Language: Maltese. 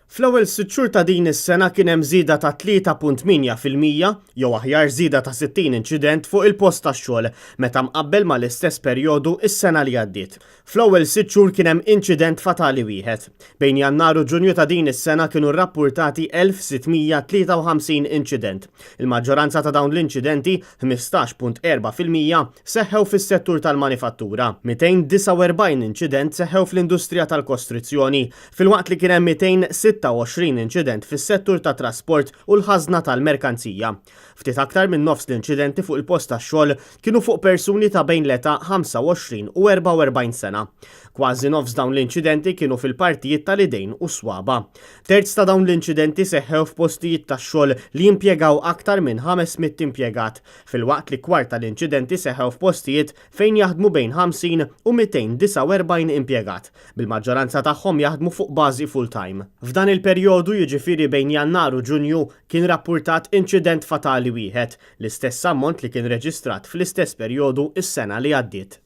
Fl-ewwel sitt xhur ta' din is-sena kien hemm żieda ta' 3.8%, jew aħjar żieda ta' 60 inċident fuq il-post tax-xogħol meta mqabbel mal-istess perjodu s-sena li għaddiet. Fl-ewwel sitt xhur kien hemm inċident fatali wieħed. Bejn Jannar u Ġunju ta' din is-sena kienu rrappurtati 1,653 inċident. Il-maġġoranza ta' dawn l-inċidenti, 15.4%, seħħew fis-settur tal-manifattura. 249 inċident seħħew fl-industrija tal-kostrizzjoni, filwaqt li kien hemm 226 inċident fis-settur tat-trasport u l-ħażna tal-merkanzija. Ftit aktar minn nofs l-inċidenti fuq il-post tax-xogħol kienu fuq persuni ta' bejn l-età 25 u 44 sena. Kważi nofs dawn l-inċidenti kienu fil-partijiet tal-idejn u s-swaba'. Terz ta' dawn l-inċidenti seħħew f'postijiet tax-xogħol li jimpjegaw aktar minn 500 impjegat, filwaqt li kwart tal-inċidenti seħħew f'postijiet fejn jaħdmu bejn 50 u 249 impjegat, bil-maġġoranza tagħhom jaħdmu fuq bażi full-time. F'dan il-perjodu, jiġifieri bejn Jannar u Ġunju, kien rappurtat inċident fatali wieħed, l-istess ammont li kien reġistrat fl-istess perjodu s-sena li għaddiet.